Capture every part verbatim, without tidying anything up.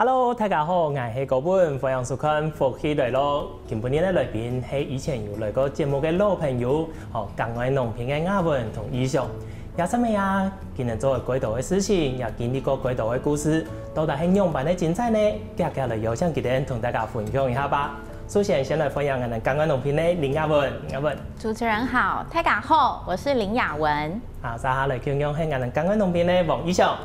Hello，大家好，𠊎係高文，歡迎收看《福氣來了》。今晡日个來賓係以前有來過節目个老朋友，吼，耕愛農品个雅文同義祥。這三位啊，今年做了幾多个事情，也經歷過幾多个故事，到底係仰般个精彩呢？遽遽來邀請佢等同大家分享一下吧。首先，先來歡迎𠊎等耕愛農品个林雅文，雅文。主持人好，大家好，我是林雅文。啊，接下來共樣係𠊎等耕愛農品个王義祥。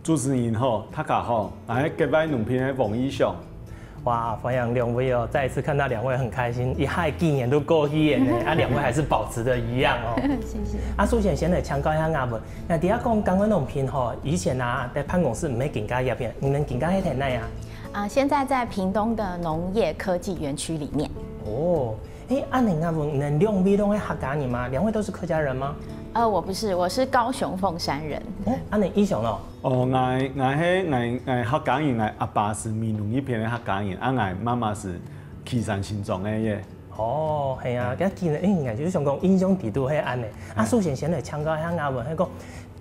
主持人好，大家好，𠊎係格外農品个王義祥。哇，歡迎兩位哦！再一次看到兩位很開心，一下幾年都過去了呢，啊，兩位還是保持得一樣哦。謝謝。啊，首先先來請教一下雅文，𠊎知講耕愛農品吼，以前啊，在辦公室毋係今下這片，你們今下係在哪啊？啊、現在在屏東的農業科技園區裡面。哦，誒，恁樣雅文，你們兩位都係客家人嗎？兩位都是客家人嗎？呃，我不是，我是高雄鳳山人。哦，恁樣義祥哦。哦，𠊎𠊎係𠊎𠊎客家人，𠊎阿爸係美濃一片个客家人，啊𠊎媽媽係旗山新莊个耶。哦，係啊，該今日應該就係想講印象底肚係恁樣。啊，首先先來請教一下雅文，係講，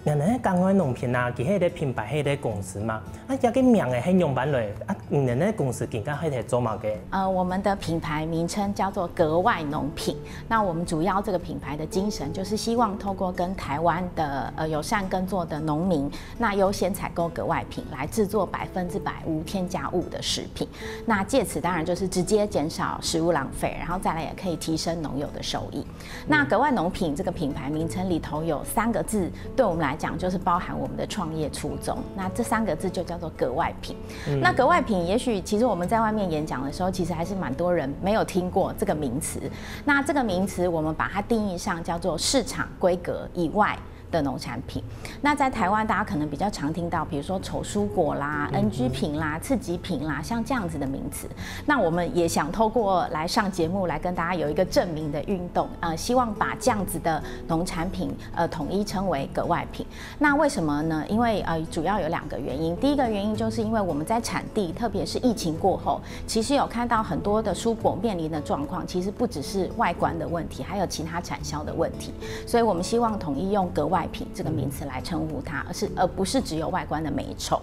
你們耕愛農品啊，佢係一個品牌，係一個公司嘛？啊，這個名仔係仰般來？啊，你們个公司今下係在做麼个？呃，我們的品牌名稱叫做格外農品。那我們主要這個品牌的精神就是希望透過跟台灣的呃友善耕作的農民，那優先採購格外品，來製作百分之百無添加物的食品。那藉此當然就是直接減少食物浪費，然後再來也可以提升農友的收益。那格外農品這個品牌名稱裡頭有三個字，對我們來講就是包含我們的創業初衷。那這三個字就叫做格外品。那格外品，也許其實我們在外面演講的時候，其實還是蠻多人沒有聽過這個名詞。那這個名詞，我們把它定義上叫做市場規格以外的農產品。那在台灣，大家可能比較常聽到，比如說醜蔬果啦、N G 品啦、次級品啦，像這樣子的名詞。那我們也想透過來上節目，來跟大家有一個正名的運動，呃，希望把這樣子的農產品，呃，統一稱為格外品。那為什麼呢？因為呃，主要有兩個原因。第一個原因就是因為我們在產地，特別是疫情過後，其實有看到很多的蔬果面臨的狀況，其實不只是外觀的問題，還有其他產銷的問題。所以我們希望統一用格外品這個名詞來稱呼它，而是而不是只有外觀的美醜。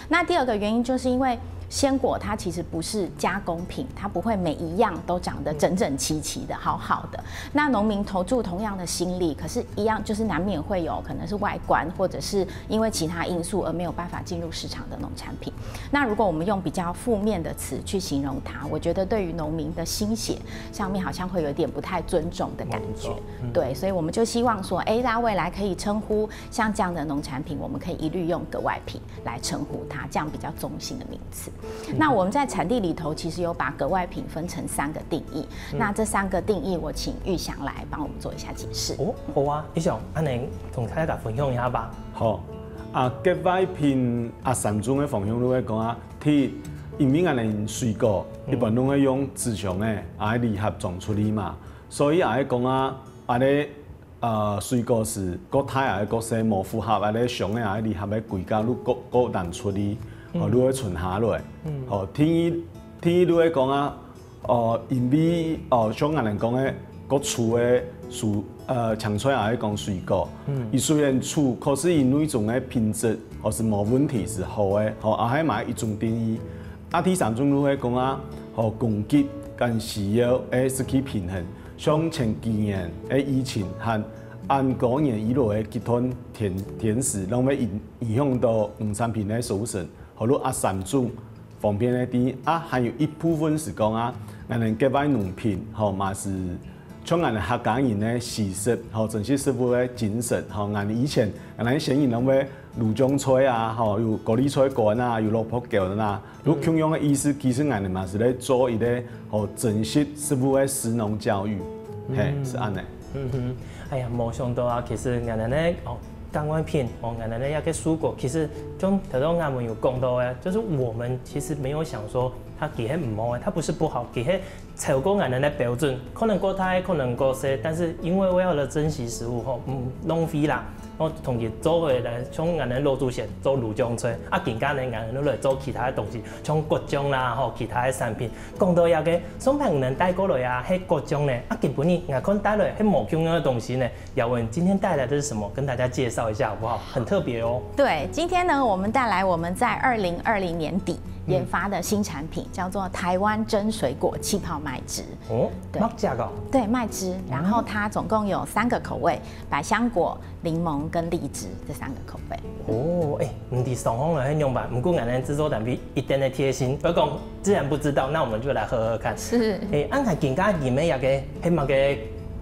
那第二個原因就是因為鮮果它其實不是加工品，它不會每一樣都長得整整齊齊的、好好的。那農民投注同樣的心力，可是一樣就是難免會有可能是外觀或者是因為其他因素而沒有辦法進入市場的農產品。那如果我們用比較負面的詞去形容它，我覺得對於農民的心血上面好像會有點不太尊重的感覺。對，所以我們就希望說，哎，大家未來可以稱呼像這樣的農產品，我們可以一律用格外品來稱呼它，這樣比較中性的名詞。那我們在產地裡頭其實有把格外品分成三個定義，那這三個定義我請玉祥來幫我們做一下解釋。哦，好啊，義祥，恁樣同大家分享一下吧。好，啊，格外品啊，三種个方向都會講啊。第一，因為𠊎等水果一般都會用紙箱个，啊，禮盒裝出去嘛，所以啊，講啊，啊咧，呃，水果係各大啊，各細無符合啊咧箱个啊禮盒个規格，都各各單出去，哦，都會存下來。哦，第二，第二都會講啊， 哦，因為哦，像𠊎等講个，各處个蔬，呃，青菜啊，講水果，佢雖然臭，可是佢內中个品質，哦，係無問題，係好个，吼，啊，係嘛一種定義。啊，第三種就係講啊，吼，供給跟需要，誒，係去平衡。像前幾年，誒，疫情和恁多年以來个極端天天時，攏會影影響到農產品个收成，好，就啊三種 方便个。第二啊，還有一部分係講啊，𠊎等格外農品，吼，嘛係像𠊎等客家人个惜食，吼，珍惜食物个精神，吼，𠊎等以前，𠊎等先人攏會滷醬菜啊，吼，有高麗菜乾啊，有蘿蔔乾啊，有共樣个意思，其實𠊎等嘛係咧做一個，吼，珍惜食物个食農教育，嘿，係恁樣。 嗯哼，哎呀，無想到啊，其實𠊎等呢，哦，耕外品，哦，𠊎等呢，一個蔬果，其實像頭先𠊎等有講到个，就是我們其實沒有想說它其實毋好个，它不是不好，其實超過𠊎等个標準，可能過大，可能過細，但是因為為了珍惜食物吼，嗯，浪費啦，然後同佢做回來，像𠊎等老祖先做滷醬菜，啊，今下呢，𠊎等來做其他个東西，像果醬啦，吼，其他个產品。 講到這個，上擺你等帶過來啊，係果醬呢，啊，今晡日𠊎看帶來係無共樣个東西呢。雅文今天帶來的是什麼？跟大家介紹一下好不好？很特別哦。對，今天呢，我們帶來我們在二零二零年底研发的新产品，叫做台湾真水果气泡麦汁。哦，对麥汁哦，对，麦汁，然后它总共有三个口味：百香果、柠檬跟荔枝这三个口味。哦，哎，毋知上好了很用吧？不过俺们制作单位一点的贴心，我讲既然不知道，那我们就来喝喝看。是。哎，安排更加饮的那个黑马个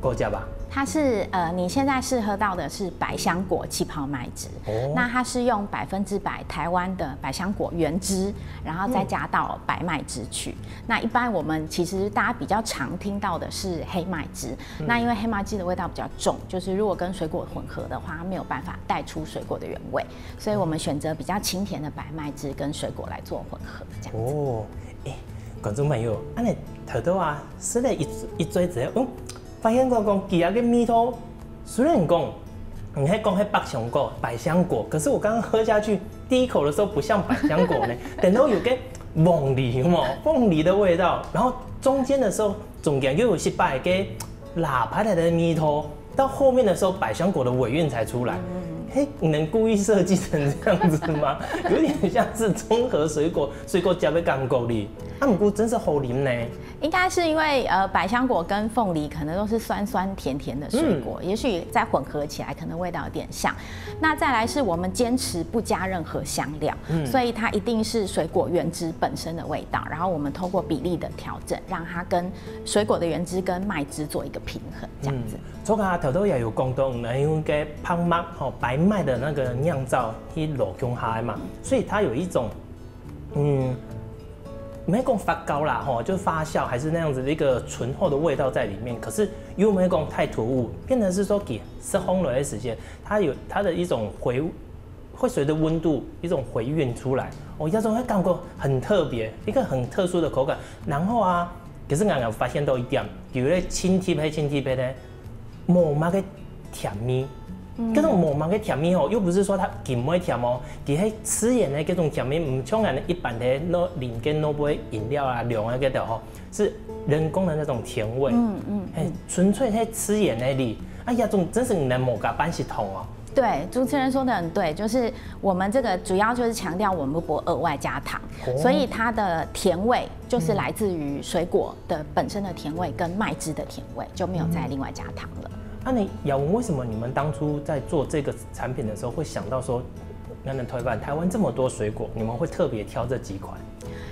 果汁吧。它是呃，你现在试喝到的是百香果气泡麦汁，哦那它是用百分之百台湾的百香果原汁，然后再加到白麦汁去。那一般我们其实大家比较常听到的是黑麦汁，那因为黑麦汁的味道比较重，就是如果跟水果混合的话，它没有办法带出水果的原味，所以我们选择比较清甜的白麦汁跟水果来做混合，这样子。哦，哎，观众朋友，安尼头头啊，食了一一嘴之后，嗯，发现讲讲其他个味道，虽然讲，你还讲是百香果，百香果，可是我刚刚喝下去，第一口的时候不像百香果呢，等到有个凤梨，有没有？凤梨的味道，然后中间的时候，中间又有一把个辣白的味道，到后面的时候，百香果的尾韵才出来。嘿，你能故意设计成这样子吗？有点像是综合水果，水果加杯感觉哩。啊，不过真是好啉呢。应该是因为呃，百香果跟凤梨可能都是酸酸甜甜的水果，也许再混合起来，可能味道有点像。那再来是我们坚持不加任何香料，所以它一定是水果原汁本身的味道，然后我们透过比例的调整，让它跟水果的原汁跟麦汁做一个平衡，这样子。嗯，昨下頭頭也有講到，因為个白麥吼，白麥的那個釀造去落共下的嘛，所以它有一種，嗯，沒講發酵啦吼，就發酵還是那樣子的一個醇厚的味道在裡面，可是又沒講太突兀，變成是說佢食紅了的時間，它有它的一種回會隨着溫度一種回韻出來，哦，那種感覺很特別，一個很特殊的口感。然後啊，可是我有發現到一點，有个清甜配清甜配呢，無麼个甜味。這種無麼个甜味吼，又不是說它緊會甜哦，佢係自然的這種甜味，毋像咱一般的那零跟那杯飲料啊，涼的這種吼，是人工的那種甜味。嗯嗯，哎，純粹係自然的哩，哎呀，種真是人無加半息糖哦。对，主持人说的很对，就是我们这个主要就是强调我们不额外加糖，所以它的甜味就是来自于水果的本身的甜味跟麦汁的甜味，就没有再另外加糖了。那你要问为什么你们当初在做这个产品的时候会想到说，那能推翻台湾这么多水果，你们会特别挑这几款？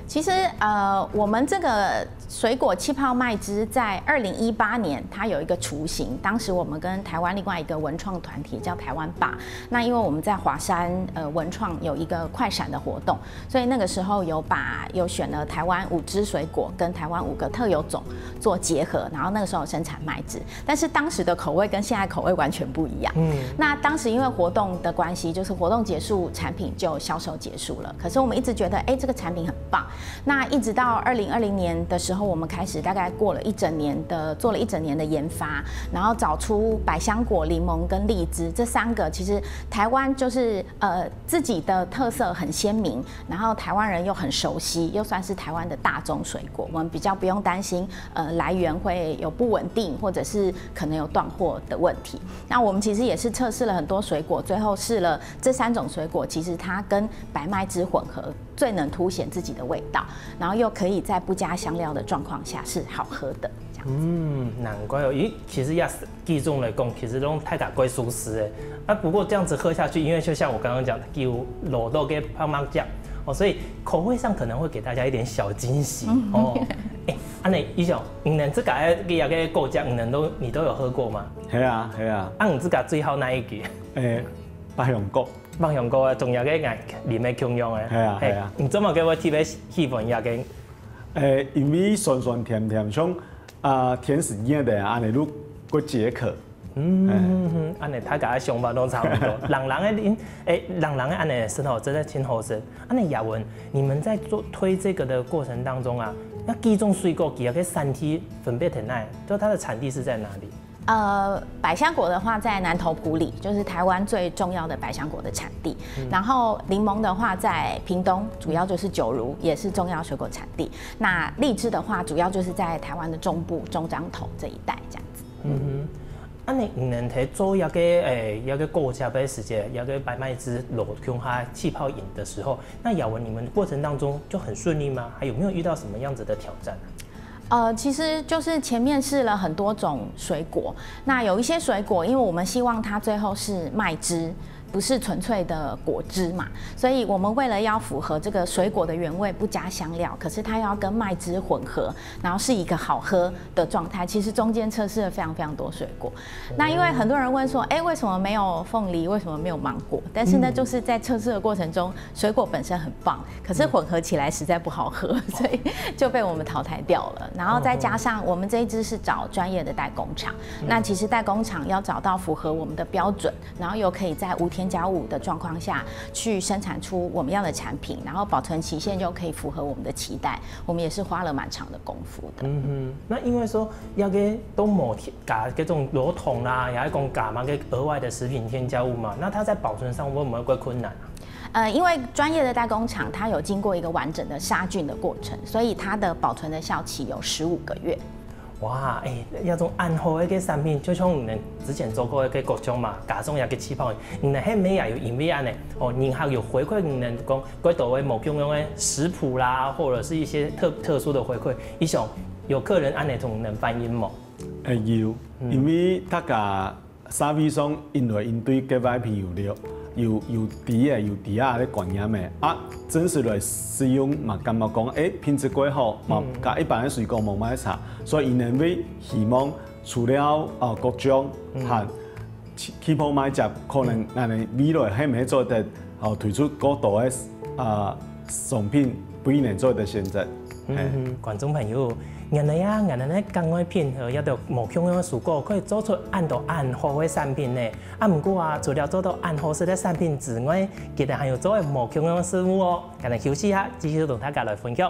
其实呃，我们这个水果气泡麦汁在二零一八年它有一个雏形，当时我们跟台湾另外一个文创团体叫台湾吧，那因为我们在华山呃文创有一个快闪的活动，所以那个时候有把有选了台湾五支水果跟台湾五个特有种做结合，然后那个时候生产麦汁，但是当时的口味跟现在口味完全不一样。嗯，那当时因为活动的关系，就是活动结束，产品就销售结束了。可是我们一直觉得，哎，这个产品很棒。那一直到二零二零年的时候，我们开始大概过了一整年的，做了一整年的研发，然后找出百香果、柠檬跟荔枝这三个，其实台湾就是呃自己的特色很鲜明，然后台湾人又很熟悉，又算是台湾的大宗水果，我们比较不用担心呃来源会有不稳定，或者是可能有断货的问题。那我们其实也是测试了很多水果，最后试了这三种水果，其实它跟白麦汁混合，最能凸显自己的味道，然后又可以在不加香料的状况下是好喝的。这样子。嗯，难怪哦。咦，其实也是几种来讲，其实都大家贵舒适的。啊，不过这样子喝下去，因为就像我刚刚讲的，有落到个泡泡酱哦，所以口味上可能会给大家一点小惊喜哦。哎，安尼，一雄，你们自家个个果汁，你们都你都有喝过吗？系啊，系啊。啊，你自家最好哪一支？诶，百香果。百香果啊，中药个眼啉个共样个。系啊，系啊。你怎么给我特别喜欢药个？诶，因为酸酸甜甜，像啊甜食热的安尼，如果解渴。嗯，安尼大家想法都差不多。冷冷个啉，诶，冷冷个安尼食吼，真的挺好食。安尼雅文，你们在做推这个的过程当中啊，那几种水果，其实个产地分别在哪？就它的产地是在哪里？呃，百香果的话，在南投埔里，就是台湾最重要的百香果的产地。然后柠檬的话，在屏东，主要就是九如，也是重要水果产地。那荔枝的话，主要就是在台湾的中部中彰投这一带这样子。嗯哼，那你你们在做一个诶一个过程的时间，一个白麦汁落共下气泡饮的时候，那雅文你们过程当中就很顺利吗？还有没有遇到什么样子的挑战啊？呃，其实就是前面试了很多种水果，那有一些水果，因为我们希望它最后是麦汁，不是纯粹的果汁嘛，所以我们为了要符合这个水果的原味，不加香料，可是它又要跟麦汁混合，然后是一个好喝的状态。其实中间测试了非常非常多水果。那因为很多人问说，哎，为什么没有凤梨？为什么没有芒果？但是呢，就是在测试的过程中，水果本身很棒，可是混合起来实在不好喝，所以就被我们淘汰掉了。然后再加上我们这一支是找专业的代工厂，那其实代工厂要找到符合我们的标准，然后又可以在无添加物的状况下去生产出我们要的产品，然后保存期限又可以符合我们的期待，我们也是花了蛮长的功夫的。嗯哼，那因为说要给都某加这种罗桶啦，也要讲加嘛个额外的食品添加物嘛，那它在保存上会不会更困难啊？呃，因为专业的代工厂，它有经过一个完整的杀菌的过程，所以它的保存的效期有十五个月。哇，哎，那种恁好个产品，就像你们之前做过个果醬嘛，加上一个气泡，你们还没也有因为恁呢，哦，人客有回馈你们讲，过多个某种用个食谱啦，或者是一些特特殊的回馈，一种有客人恁呢同你们反映吗？哎有，因为大家社会上因为因对个外品有了，有有知个有知啊个观念个啊，真实来使用嘛，感觉讲，哎，品质过好，嘛，甲一般个水果无卖差，所以因为希望除了啊果醬和气气泡麦汁，可能咱个未来还没做得哦推出更多个啊商品，不一定做得选择。嗯，观众朋友，原來啊，原來呢，港外品和一道無共樣个水果，可以做出恁多恁好个產品呢。啊，毋過啊，除了做到恁好食个產品之外，佢等還有做个無共樣个事物哦。今日休息一下，繼續同大家來分享。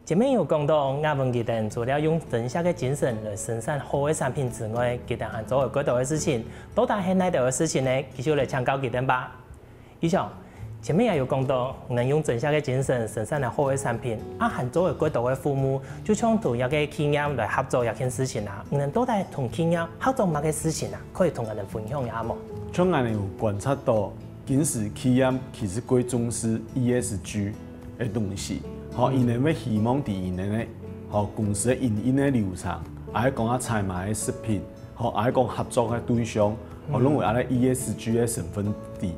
前面有講到，雅文佢等除了用珍惜个精神來生產好个產品之外，佢等還做了幾多个事情，到底係哪兜个事情呢？繼續來請教佢等吧。以上，前面也有講到，你等用珍惜个精神生產了好个產品，啊還做了幾多个服務，就像同一个企業來合作一件事情啊，你等到底同企業合作麼个事情啊？可以同𠊎等分享一下無？像𠊎等有觀察到，今時企業其實過重視E S G个東西，吼，因為希望在因為呢，吼，公司个營運个流程，還係講啊採買个食品，吼，還係講合作个對象，吼，攏有恁个E S G个成分在。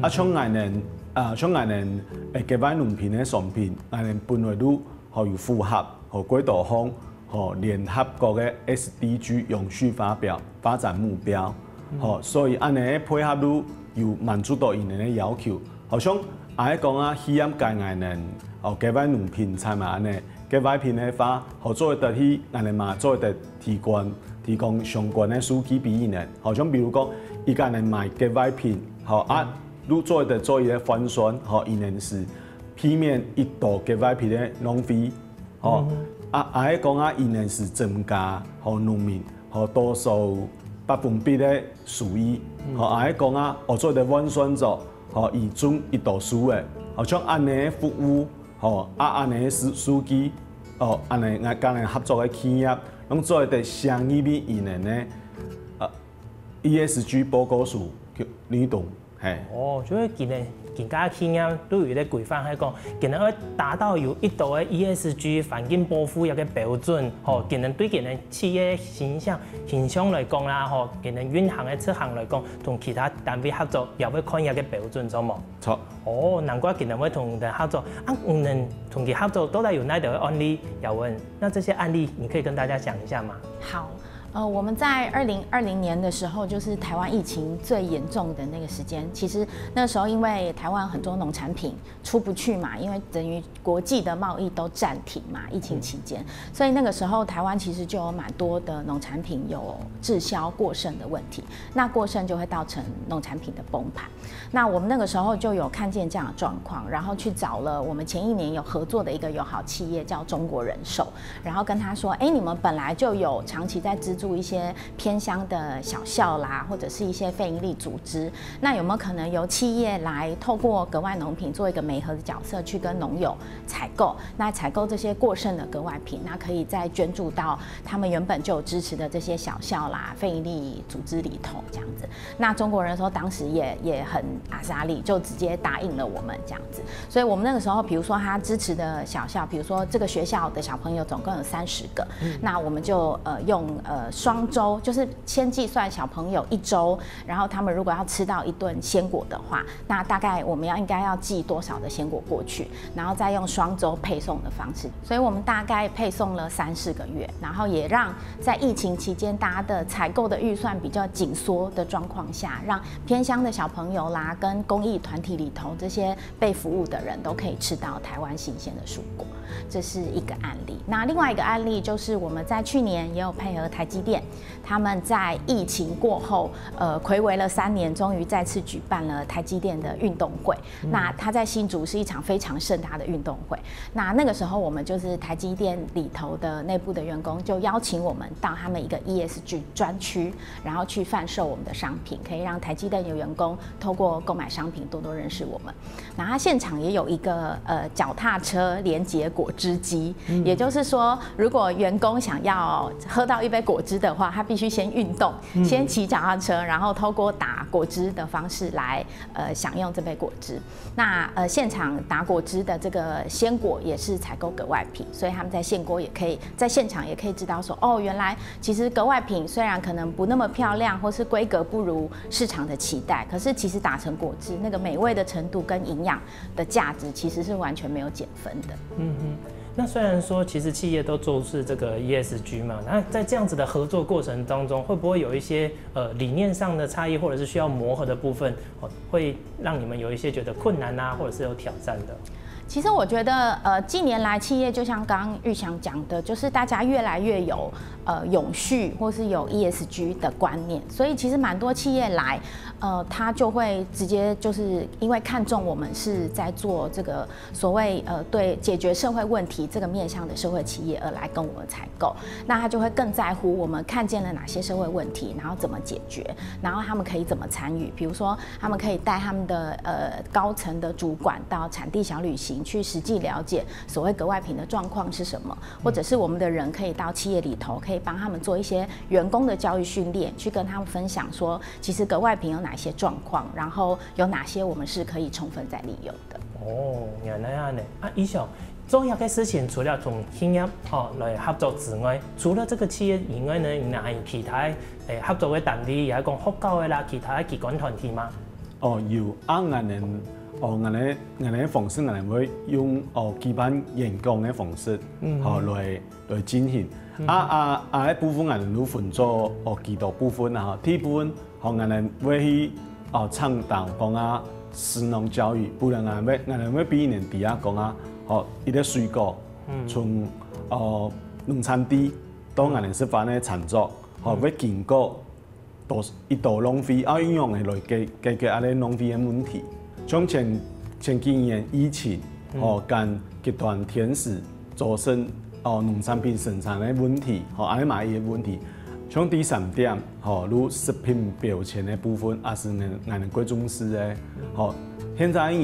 啊，像𠊎等，啊，像𠊎等，誒，个外農品个商品，𠊎等本來都，吼，有符合，吼，國際項，吼，聯合國个S D G永續發表發展目標，吼，所以恁呢配合都有滿足到因个要求。好像，愛講啊，企業界𠊎等，哦，个外農品採買恁呢，个外品个話，好做得去，𠊎等嘛做得提供提供相關个數據俾因等。好像比如講，一個人買个外品，好啊，都做得做一個換算，好，因等係避免一道个外品个浪費，好，啊，愛講啊，因等係增加，好，農民，好，多數百分比个收益，好，愛講啊，哦，做得換算做，好，一種一道數个，好像恁呢服務，好，啊，恁呢數數據，哦，恁呢𠊎跟人合作个企業，攏做得寫入去因等个，呃，E S G報告書，就你懂，嘿。哦，就係今日今家企業都有一個規範，係講，今日愛達到有一道个E S G環境保護一個標準，吼，今日對今日企業形象形象來講啦，吼，今日運行个執行來講，同其他單位合作也會看一個標準，著無？著。哦，難怪今日會同人合作，啊，你等同佢合作到底有哪兜个案例？雅文，那這些案例你可以跟大家講一下嗎？好，呃，我们在二零二零年的时候，就是台湾疫情最严重的那个时间。其实那时候，因为台湾很多农产品出不去嘛，因为等于国际的贸易都暂停嘛，疫情期间，所以那个时候台湾其实就有蛮多的农产品有滞销过剩的问题。那过剩就会造成农产品的崩盘。那我们那个时候就有看见这样的状况，然后去找了我们前一年有合作的一个友好企业，叫中国人寿，然后跟他说：“哎，你们本来就有长期在资助一些偏乡的小校啦，或者是一些非营利组织，那有没有可能由企业来透过格外农品做一个媒合的角色，去跟农友采购？那采购这些过剩的格外品，那可以再捐助到他们原本就有支持的这些小校啦、非营利组织里头，这样子。”那中国人寿当时也也很阿莎力，就直接答应了我们这样子。所以我们那个时候，比如说他支持的小校，比如说这个学校的小朋友总共有三十个，那我们就呃用呃双周，就是先计算小朋友一周，然后他们如果要吃到一顿鲜果的话，那大概我们要应该要寄多少的鲜果过去，然后再用双周配送的方式。所以我们大概配送了三四个月，然后也让在疫情期间大家的采购的预算比较紧缩的状况下，让偏乡的小朋友啦，跟公益团体里头这些被服务的人都可以吃到台湾新鲜的蔬果。这是一个案例。那另外一个案例就是我们在去年也有配合台积电，他们在疫情过后，呃，睽违了三年，终于再次举办了台积电的运动会。那它在新竹是一场非常盛大的运动会。那那个时候我们就是台积电里头的内部的员工，就邀请我们到他们一个 E S G 专区，然后去贩售我们的商品，可以让台积电的员工透过购买商品多多认识我们。然后它现场也有一个呃脚踏车连接果汁机，也就是说，如果员工想要喝到一杯果汁的话，他必须先运动，先骑脚踏车，然后透过打果汁的方式来呃享用这杯果汁。那呃现场打果汁的这个鲜果也是采购格外品，所以他们在现锅也可以在现场也可以知道说，哦，原来其实格外品虽然可能不那么漂亮，或是规格不如市场的期待，可是其实打成果汁，那个美味的程度跟营养的价值其实是完全没有减分的。嗯哼。那虽然说其实企业都重视这个 E S G 嘛，那在这样子的合作过程当中，会不会有一些呃理念上的差异，或者是需要磨合的部分，哦，会让你们有一些觉得困难啊，或者是有挑战的？其实我觉得，呃，近年来企业就像刚刚玉祥讲的，就是大家越来越有呃永续或是有 E S G 的观念，所以其实蛮多企业来，呃，他就会直接就是因为看中我们是在做这个所谓呃对解决社会问题这个面向的社会企业而来跟我们采购，那他就会更在乎我们看见了哪些社会问题，然后怎么解决，然后他们可以怎么参与。比如说，他们可以带他们的呃高层的主管到产地小旅行，去实际了解所谓格外品的状况是什么，或者是我们的人可以到企业里头，可以帮他们做一些员工的教育训练，去跟他们分享说，其实格外品有哪些状况，然后有哪些我们是可以充分再利用的。哦，原来恁呢。啊，玉祥，做這个事情除了同企業吼來合作之外，除了這个企業以外呢，你還有其他誒合作个單位，也係講學校个啦，其他个機關團體嗎？哦，有啊，𠊎等哦，𠊎等𠊎等个方式，𠊎等會用哦舉辦演講个方式，吼來來進行。啊啊啊！該部分𠊎等都分做哦幾多部分啊。第一部分，吼，𠊎等會去哦倡導講啊，食農教育，不然𠊎等會𠊎等會分佢等知啊講啊，吼，一個水果，從哦農產地到𠊎等食飯个餐桌，吼，會經過 多一多浪費，啊，應用个來解解決恁呢浪費个問題。像前前幾年疫情，吼，跟極端天時造成哦農產品生產个問題，吼，恁呢嘛一个問題。像第三點，吼，如食品標籤个部分，也係𠊎𠊎等國中時个，吼，現在人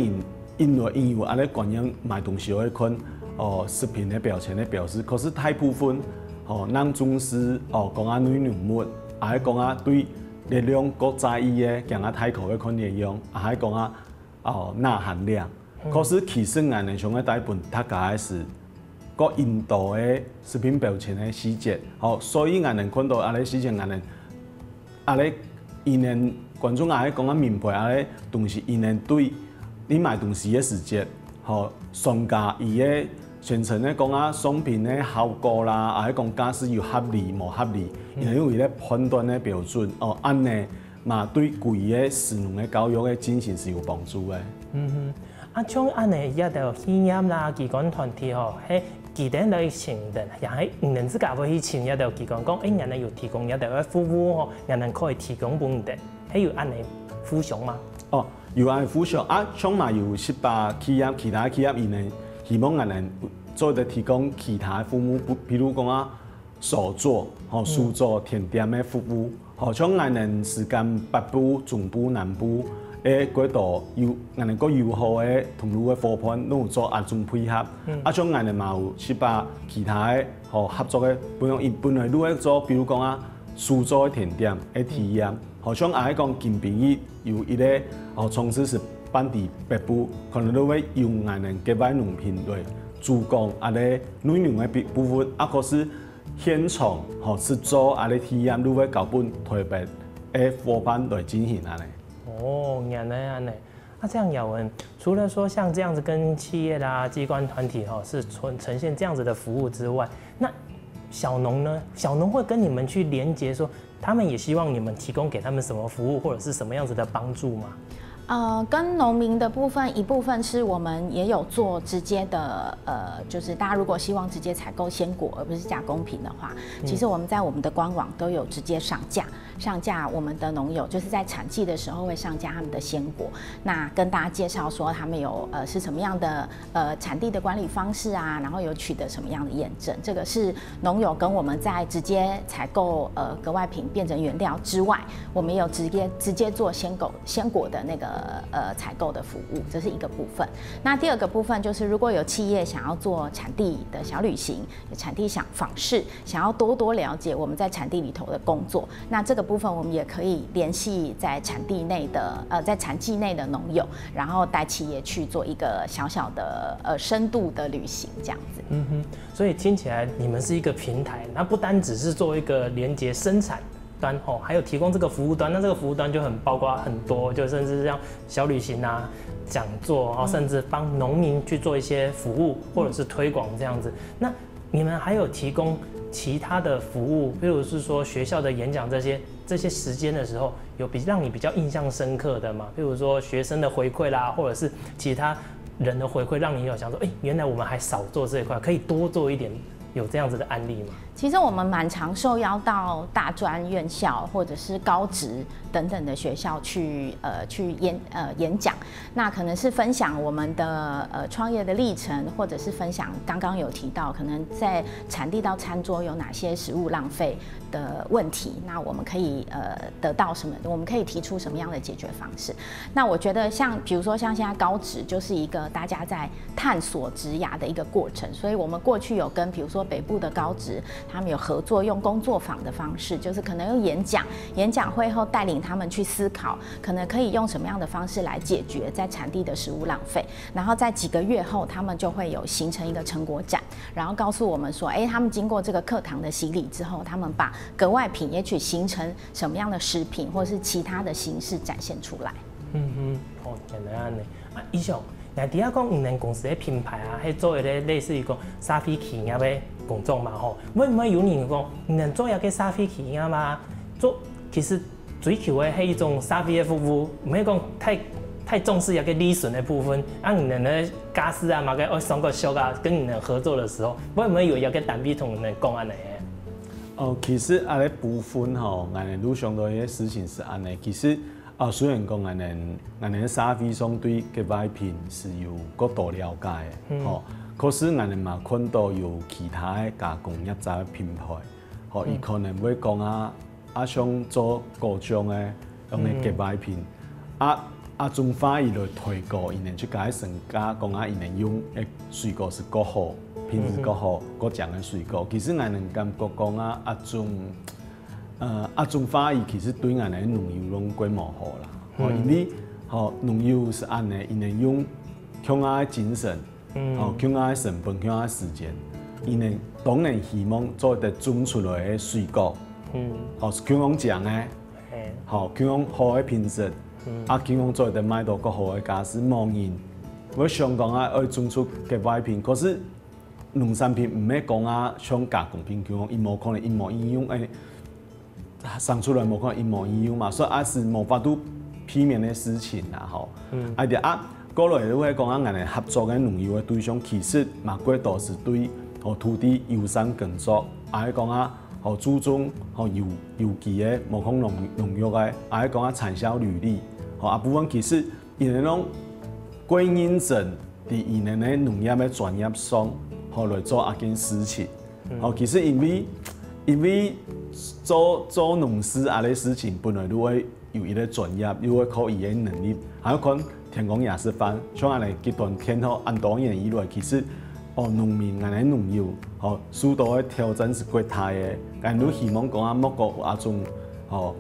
因為因為恁呢觀念買東西會看哦食品个標籤个標示，可是大部分哦，人重視哦講啊內容物，也係講啊對熱量較在意个，講啊大口个看熱量，也係講啊哦鈉含量。可是其實𠊎等想愛帶分大家个係，較因多个食品標籤个細節，吼，所以𠊎等看到恁呢細節，𠊎等 啊咧，佢等觀眾啊，講啊明白啊咧，東西佢等對你買東西个時節，吼，商家佢个宣傳个講啊，商品个效果啦，啊，講價數有合理無合理，因為有一個判斷个標準，哦，恁呢嘛對歸個食農个教育个進行係有幫助个。嗯哼，啊，像恁呢一兜企業啦、機關團體吼，係佢等來尋人，也係你等自家會去尋一兜機關講，誒，人家有提供一兜个服務吼，人家可以提供分你等，係有恁呢互相嗎？哦，有恁互相啊，像嘛有十八企業，其他企業佢等希望人等做得提供其他服務，比如講啊，手作，吼，手作甜點个服務，吼，像𠊎等時間北部、中部、南部，誒，過多有𠊎等過友好个通路个伙伴，攏有做啊種配合。啊，像𠊎等嘛有十八其他个，吼，合作个，本來本來就會做，比如講啊，手作个甜點个體驗，好像啊，講今晡日有一個，吼，從事係辦在北部，可能就會用𠊎等个外農品來主攻啊个內容个部分，啊，可是 現場吼，係做啊个體驗，就會交分台北个伙伴來進行啊呢。哦，原來恁呢。那這樣，雅文，除了說像這樣子跟企業啦、機關團體吼，是呈呈現這樣子的服務之外，那小農呢？小農會跟你們去連結說，他們也希望你們提供給他們什麼服務，或者是什麼樣子的幫助嗎？呃，跟農民的部分，一部分是我們也有做直接的，呃，就是大家如果希望直接採購鮮果，而不是加工品的話，其實我們在我們的官網都有直接上架，上架我們的農友，就是在產季的時候會上架他們的鮮果，那跟大家介紹說他們有，呃，是什麼樣的，呃，產地的管理方式啊，然後有取得什麼樣的驗證，這個是農友跟我們在直接採購，呃，格外品變成原料之外，我們也有直接直接做鮮果鮮果的那個，呃，採購的服務，這是一個部分。那第二個部分就是，如果有企業想要做產地的小旅行，產地想訪視，想要多多了解我們在產地裡頭的工作，那這個部分我們也可以聯繫在產地內的，呃，在產季內的農友，然後帶企業去做一個小小的，呃，深度的旅行這樣子。嗯哼，所以聽起來你們是一個平台，它不單只是做一個連接生產端吼，還有提供這個服務端，那這個服務端就很包括很多，就甚至像小旅行啊、講座，然後甚至幫農民去做一些服務或者是推廣這樣子。那你們還有提供其他的服務，譬如是說學校的演講這些，這些時間的時候，有比讓你比較印象深刻的嗎？譬如說學生的回饋啦，或者是其他人的回饋，讓你有想說，哎，原來我們還少做這一塊，可以多做一點，有這樣子的案例嗎？其實我們蠻常受邀到大專院校或者是高職等等的學校去，呃，去演，呃，演講。那可能是分享我們的，呃，創業的歷程，或者是分享剛剛有提到，可能在產地到餐桌有哪些食物浪費的問題，那我們可以，呃，得到什麼，我們可以提出什麼樣的解決方式。那我覺得像，比如說像現在高職就是一個大家在探索職涯的一個過程，所以我們過去有跟，比如說北部的高職，他們有合作，用工作坊的方式，就是可能用演講，演講會後帶領他們去思考，可能可以用什麼樣的方式來解決在產地的食物浪費，然後在幾個月後，他們就會有形成一個成果展，然後告訴我們說，哎，他們經過這個課堂的洗禮之後，他們把格外品也許形成什麼樣的食品，或是其他的形式展現出來。嗯哼，哦，原來恁呢。啊，以上，𠊎知影講你們公司个品牌啊，係做一個類似於講社會企業个工作嘛吼，會毋會有人講，你們做一個社會企業嘛，做其實追求个係一種社會个服務，毋係講太太重視一個利潤个部分，啊，你們个價值啊，嘛个愛上个俗啊，跟你們合作的時候，會毋會有一個單位同你們講恁呢？哦，其實啊，个部分吼，𠊎等路上个一個事情係恁呢，其實 啊，雖然講𠊎等𠊎等社會上對格外品係有較多了解个，吼，可是𠊎等嘛看到有其他个加工業者个品牌，吼，佢可能會講啊，啊像做果醬个，用个格外品，啊啊種花佢來推廣，佢等自家个身價，講啊佢等用个水果係較好，品質較好，較靚个水果。其實𠊎等感覺講啊，啊種 呃，啊種花佢其實對𠊎等農友攏較無好啦。吼，因為吼農友係恁呢，佢等用共下个精神，吼，共下个成本，共下个時間，佢等當然希望做得種出來个水果，吼，係共樣靚个，吼，共樣好个品質，啊共樣做得賣到較好个價錢，無人會想講啊愛種出格外品，可是農產品毋係講啊，像加工品共樣，佢無可能一模一樣，誒，生出來無可能一模一樣嘛，所以也係無法度避免个事情啦吼。嗯。啊，對啊，過來就係講啊，𠊎等合作个農友个對象，其實嘛，過多係對吼土地友善耕作，啊，講啊，吼注重吼有有機个，無放農農藥个，啊，講啊產銷履歷，吼啊部分其實 佢等攏過認真佇佢等个農業个專業上，吼來做這件事情。吼，其實因為因為做做農事啊个事情，本來就會有一個專業，又會靠佢个能力，還要看天公爺食飯。像恁呢極端天候恁多年以來，其實哦農民恁呢農友，吼受到个挑戰係過大个。𠊎都希望講啊，莫過有啊種，吼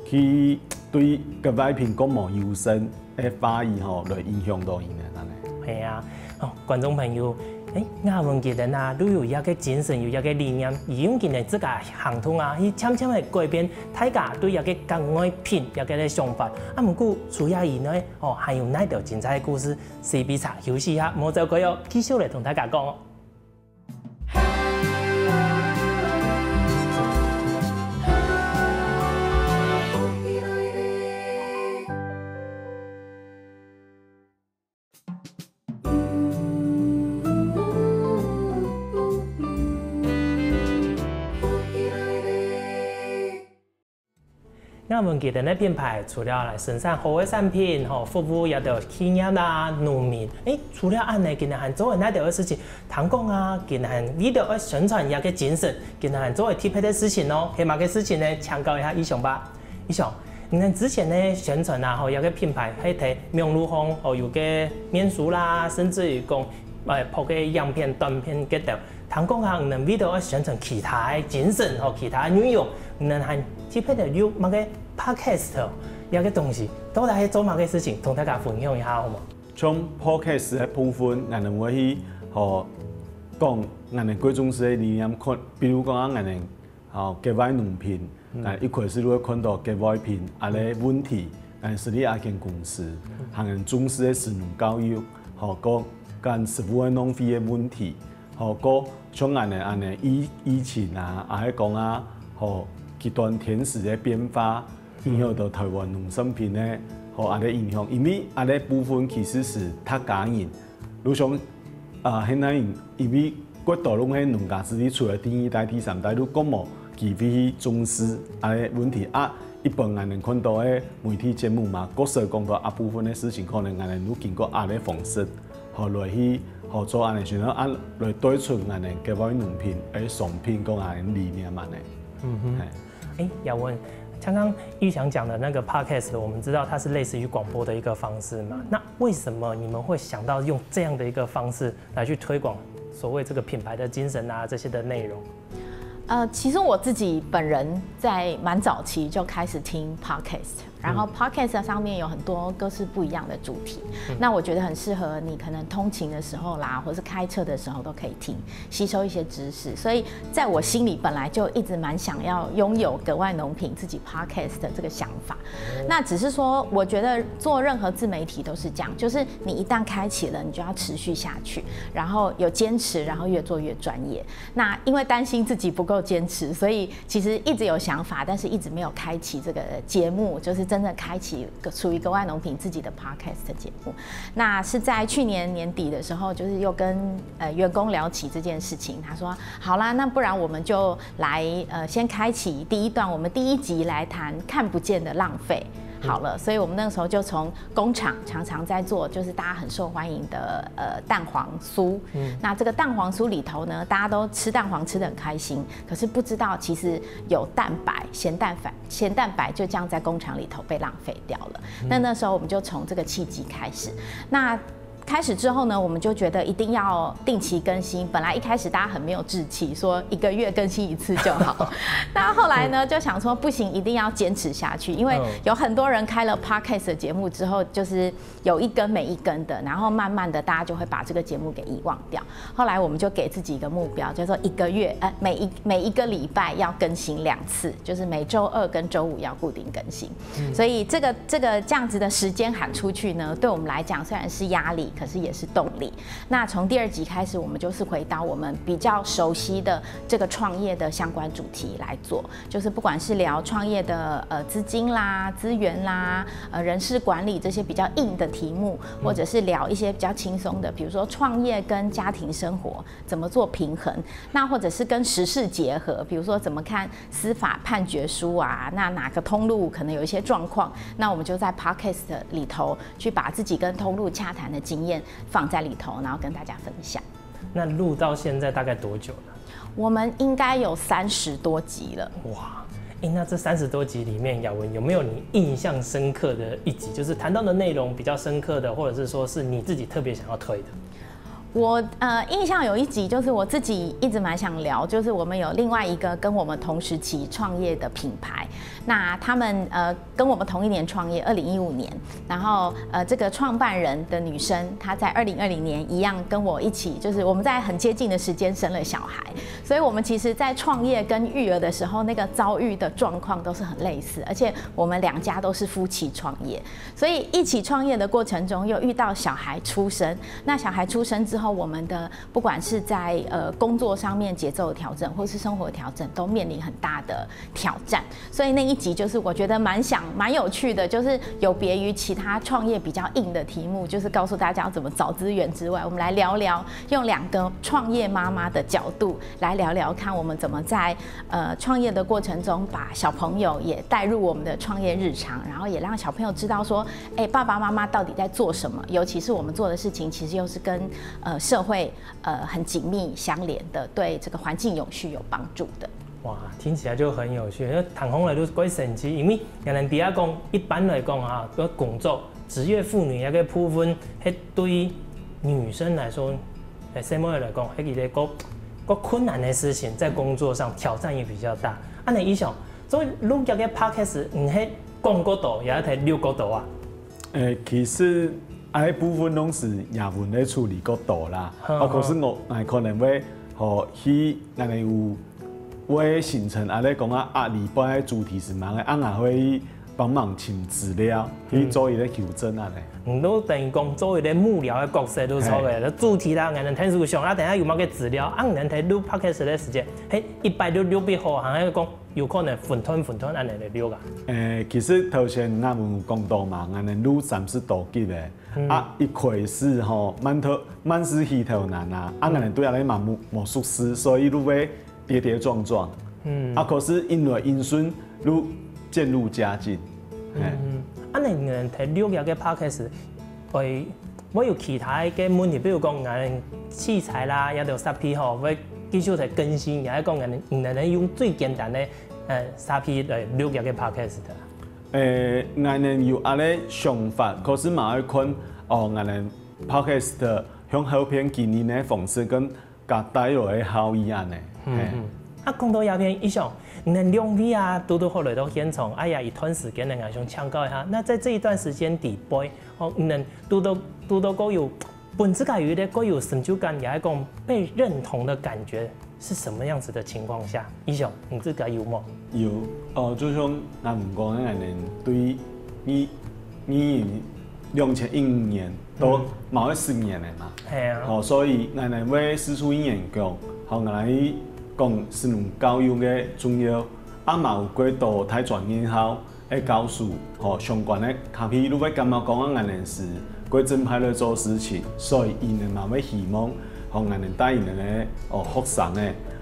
去對个外品講無友善 个話語吼，來影響到佢等恁呢。係啊，哦，觀眾朋友，誒，雅文佢等啊，都有一個精神，有一個理念，佢用佢等自家行動啊，去漸漸个改變大家對一個該外品一個个想法。啊，毋過除了以外，哦，還有哪兜精彩个故事，隨便插休息一下，莫走開哦，繼續來同大家講哦。 雅文佢等个品牌，除了來生產好个產品，吼，服務這兜企業啦、農民，誒，除了恁呢，佢等還做哪兜个事情？聽講啊，佢等還為著愛宣傳這個精神，佢等還做特別个事情哦。係麼个事情呢？請教一下玉雄吧。玉雄，你等之前呢宣傳啊，吼，這個品牌係在網路上，哦，有個面書啦，甚至於講，誒，拍個影片、短片該兜。 聽講啊，你等為著愛宣傳其他个精神吼，其他个內容，你等還特別个有麼个podcast哦，這個東西，到底係做麼个事情，同大家分享一下好無？像podcast个部分，𠊎等會去吼講𠊎等貴公司个理念，看，比如講啊，𠊎等吼國外農品， 嗯。啊，一開始就會看到國外品恁呢問題，啊，設立這間公司，還有重視个食農教育，吼，講跟食物个浪費个問題，吼，過像恁呢恁呢疫疫情啊，也係講啊，吼，極端天時个變化，影響到台灣農產品个，吼，恁呢影響，因為恁呢部分其實係客家人 就像，啊，現在因為過多攏係農家子弟出來第二代、第三代，就過無機會去重視恁呢問題啊。一般𠊎等看到个媒體節目嘛，較少講到這部分个事情，可能𠊎等就經過恁呢方式，吼，來去，吼，做恁呢宣傳，啊，來推出𠊎等國外農品个商品，講恁呢理念恁呢。嗯哼。嘿。 哎，雅文，剛剛玉祥講的那個podcast，我們知道它是類似於廣播的一個方式嘛。那為什麼你們會想到用這樣的一個方式來去推廣所謂這個品牌的精神啊，這些的內容？呃，其實我自己本人在蛮早期就开始听 podcast，然后 podcast 上面有很多各式不一样的主题，那我觉得很适合你可能通勤的时候啦，或是开车的时候都可以听，吸收一些知识。所以在我心里本来就一直蛮想要拥有格外农品自己 podcast 的这个想法。那只是说，我觉得做任何自媒体都是这样，就是你一旦开启了，你就要持续下去，然后有坚持，然后越做越专业。那因为担心自己不够坚持，所以其实一直有想法，但是一直没有开启这个节目，就是真正开启属于格外农品自己的 podcast 节目。那是在去年年底的时候，就是又跟呃员工聊起这件事情，他说：“好啦，那不然我们就来呃先开启第一段，我们第一集来谈看不见的浪费。”好了，所以我们那个时候就从工厂常常在做，就是大家很受欢迎的呃蛋黄酥。嗯，那这个蛋黄酥里头呢，大家都吃蛋黄吃得很开心，可是不知道其实有蛋白，咸蛋白，咸蛋白就这样在工厂里头被浪费掉了。那那时候我们就从这个契机开始，那。开始之后呢，我们就觉得一定要定期更新。本来一开始大家很没有志气，说一个月更新一次就好。那后来呢，就想说不行，一定要坚持下去，因为有很多人开了 podcast 的节目之后，就是有一更没一更的，然后慢慢的大家就会把这个节目给遗忘掉。后来我们就给自己一个目标，叫做一个月，呃，每一每一个礼拜要更新两次，就是每周二跟周五要固定更新。所以这个这个这样子的时间喊出去呢，对我们来讲虽然是压力，可是也是动力。那从第二集开始，我们就是回到我们比较熟悉的这个创业的相关主题来做，就是不管是聊创业的呃资金啦、资源啦、呃人事管理这些比较硬的题目，或者是聊一些比较轻松的，比如说创业跟家庭生活怎么做平衡，那或者是跟时事结合，比如说怎么看司法判决书啊，那哪个通路可能有一些状况，那我们就在 podcast 里头去把自己跟通路洽谈的经验放在里头，然后跟大家分享。那录到现在大概多久了？我们应该有三十多集了。哇，哎，那这三十多集里面，雅文有没有你印象深刻的一集？就是谈到的内容比较深刻的，或者是说是你自己特别想要推的？我呃印象有一集，就是我自己一直蛮想聊，就是我们有另外一个跟我们同时期创业的品牌，那他们呃跟我们同一年创业，二零一五年，然后呃这个创办人的女生，她在二零二零年一样跟我一起，就是我们在很接近的时间生了小孩，所以我们其实，在创业跟育儿的时候，那个遭遇的状况都是很类似，而且我们两家都是夫妻创业，所以一起创业的过程中又遇到小孩出生，那小孩出生之后，我们的不管是在呃工作上面节奏的调整，或是生活调整，都面临很大的挑战。所以那一集就是我觉得蛮想蛮有趣的，就是有别于其他创业比较硬的题目，就是告诉大家要怎么找资源之外，我们来聊聊用两个创业妈妈的角度来聊聊看，我们怎么在呃创业的过程中把小朋友也带入我们的创业日常，然后也让小朋友知道说，哎，爸爸妈妈到底在做什么，尤其是我们做的事情其实又是跟呃社会呃很紧密相连的，对这个环境永续有帮助的。哇，听起来就很有趣。那谈红来就是怪神奇，因为原来底下讲，一般来讲啊，个工作职业妇女那个部分，迄对女生来说，哎，生妹来讲，迄个个个困难的事情，在工作上挑战也比较大。啊，你一想，所以录这个 podcast，你迄讲过多，也要睇六个多啊？诶，其实啊，部分拢是雅文咧处理个多啦。啊，可是我，哎，可能会，吼，去那个有，会形成啊，咧讲啊，啊，礼拜的主题是么个，啊，我会帮忙寻资料，去做一个求证啊咧。你都等于讲做一个幕僚的角色都错个，主题啦，俺能听书上，啊，等下有么个资料，啊，俺睇录 podcast 的时间，嘿，一百六六百好，好像讲有可能分段分段按呢来录啊。诶，其实头先俺们讲到嘛，俺们录三十多集个，啊，一开始吼，慢头慢是起头难啊，啊，俺们对阿拉嘛无无熟识，所以就会跌跌撞撞。嗯，啊，可是因为因顺就渐入佳境，嘿。嗯，啊，你们睇六个个 podcast，会会有其他个问题，比如讲，俺器材啦，也有设备吼，会继续在更新，也系讲俺你能用最简单的呃设备来录个个 podcast 的。诶，俺们有阿个想法，可是嘛要看哦，俺们 podcast 向后片经营的方式跟甲带落个效益安呢。嗯嗯。啊，讲到这片，一想，你们两位啊，都都好来到现场，哎呀，一段时间呢，俺想请教一下，那在这一段时间底背，哦，你们都都都都够有，本自家有一个够有成就感，也系讲被认同的感觉，是什么样子的情况下？一想，你自家有吗？有哦，就像俺们讲的，俺们对二二零两千一五年到某个十年了嘛。系啊。哦，所以俺们为四处一年讲，好，俺来讲神农教育个重要，啊，嘛有过多大专院校个教授，吼，相关个咖啡都会感觉讲，俺们是过正派来做事情，所以伊们嘛会希望，吼，俺们带伊们个哦学生个，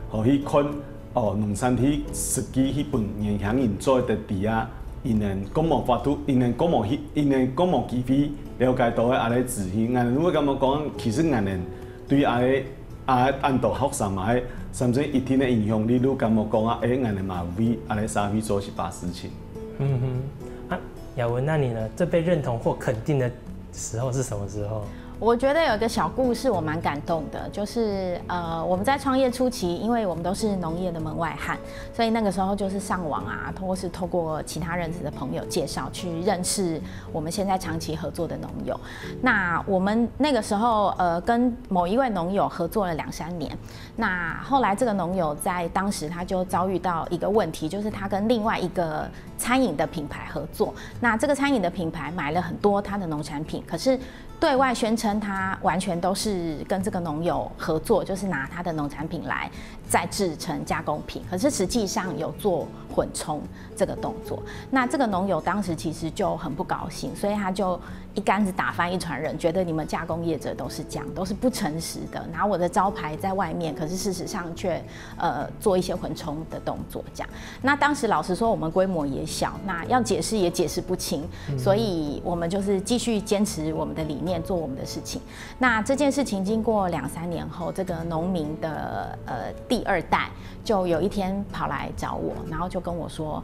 吼去看。 哦，农产品实际去分年轻人做得知啊，因为讲无法度，因为讲无去，因为讲无机会了解到个阿个资讯，俺会感觉讲，其实俺对阿个啊，恁多学生嘛，系产生一定的影响力，就感觉讲啊，诶，俺嘛为阿个社会做一把事情。嗯哼，啊，雅文，那你呢？这被认同或肯定的时候是什么时候？我觉得有一个小故事我蛮感动的，就是呃，我们在创业初期，因为我们都是农业的门外汉，所以那个时候就是上网啊，或是透过其他认识的朋友介绍去认识我们现在长期合作的农友。那我们那个时候呃，跟某一位农友合作了两三年，那后来这个农友在当时他就遭遇到一个问题，就是他跟另外一个餐饮的品牌合作，那这个餐饮的品牌买了很多他的农产品，可是对外宣称生他完全都是跟这个农友合作，就是拿他的农产品来再制成加工品，可是实际上有做混充这个动作。那这个农友当时其实就很不高兴，所以他就一竿子打翻一船人，觉得你们加工业者都是这样，都是不诚实的，拿我的招牌在外面，可是事实上却呃做一些混充的动作这样。那当时老实说，我们规模也小，那要解释也解释不清，所以我们就是继续坚持我们的理念，做我们的事情。那这件事情经过两三年后，这个农民的呃第二代就有一天跑来找我，然后就跟我说。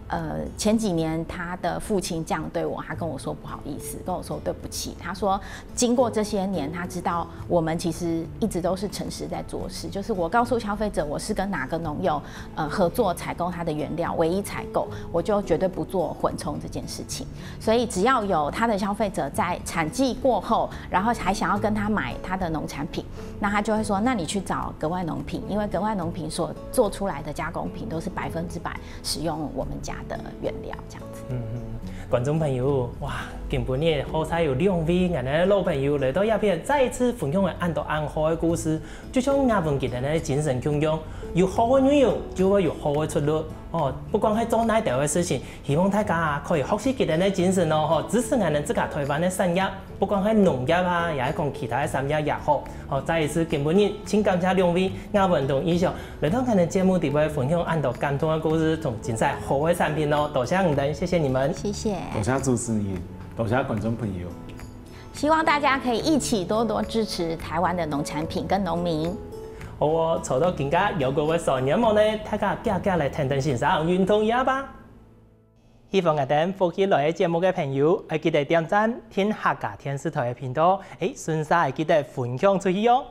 呃，前几年他的父亲这样对我，他跟我说不好意思，跟我说对不起。他说，经过这些年，他知道我们其实一直都是诚实在做事，就是我告诉消费者我是跟哪个农友呃合作采购他的原料，唯一采购，我就绝对不做混充这件事情。所以只要有他的消费者在产季过后，然后还想要跟他买他的农产品，那他就会说，那你去找格外农品，因为格外农品所做出来的加工品都是百分之百使用我们家的原料，这样子。观众朋友，哇，今晡日好彩有兩位𠊎等个老朋友來到這片，再一次分享了恁多恁好个故事，就像𠊎等佢等个精神共樣，有好个內容就會有好个出路。哦，不管係做哪兜个事情，希望大家啊可以學習佢等个精神哦，吼，支持𠊎等自家台灣个產業，不管係農業啊，也係講其他个產業也好。哦，再一次今晡日，盡感謝兩位，𠊎等同以上 來到𠊎等節目裡背分享恁多感動个故事同精彩好个產品哦，多謝你等，謝謝你們。谢谢。多謝主持人，多謝觀眾朋友。希望大家可以一起多多支持台湾的农产品跟农民。好哦，坐到今个有各位少年無呢，大家遽遽來聽聽先生運動一下吧。喜歡𠊎等福氣來个節目个朋友，愛記得點讚、訂客家電視台个頻道，誒，順續愛記得分享出去哦。